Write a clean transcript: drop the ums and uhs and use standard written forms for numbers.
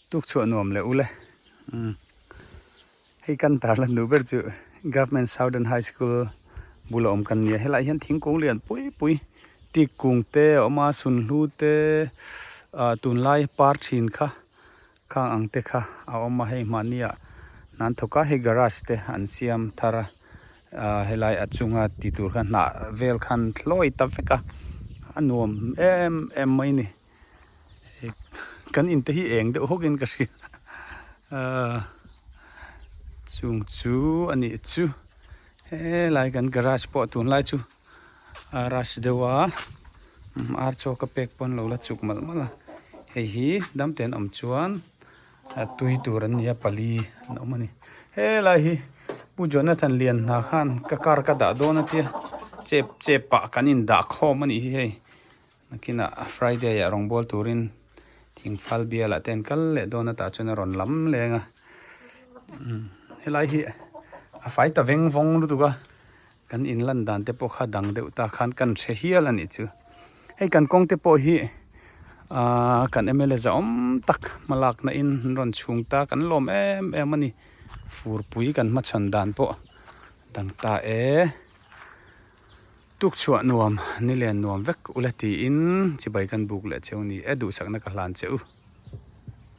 Tuk chhuah nuam leh ule. Umm. Hei kan tarlan duh ber chu Government Southern High School bula awm kan nia. Helaiah hian thingkung lian pui pui teak kung te a awm a, sunhlu te ah tunlai par thin kha khang ang te kha a awm a. Hei hmahniah hna an thawk a, hei garage te an siam thar a. Ah helai a chunga ti tur kha hnah vel khan hlawi ta vek a, a nuam em em mai ni. Kan in te hi eng deuh hawk in ka hria ahh chung chu a nih chu helai kan garage pawh tunlai chu a rush deuh a ar chaw ka pek pawn lo la chuk malh malh a hei hi dam te an awm chuan a tui tur an ni a pali an awm a ni helai hi Pu Jonathan Lianhna khan ka car ka dah dawn a tia chep chep pah kan in dah khawm a nih hi hei. Nakinah Friday ah rawngbâwl turin thingfal bialah te an kal leh dawn a tah chuan a rawn lam leng a helai hi a fai ta veng vawng lutuk a kan in lan dan te pawh kha dang deuh ta khan kan hre hial a nih chu hei kan kawng te pawh hi ahh kan mla zahawm tak hmalak na in an rawn chhung ta kan lawm em em a ni furpui kan hmachhan dan pawh dang ta e. Tuk chhuah nuam, ni len nuam vek ula tiin chibai kan buk leh cheu ni e, duhsakna ka hlan che u.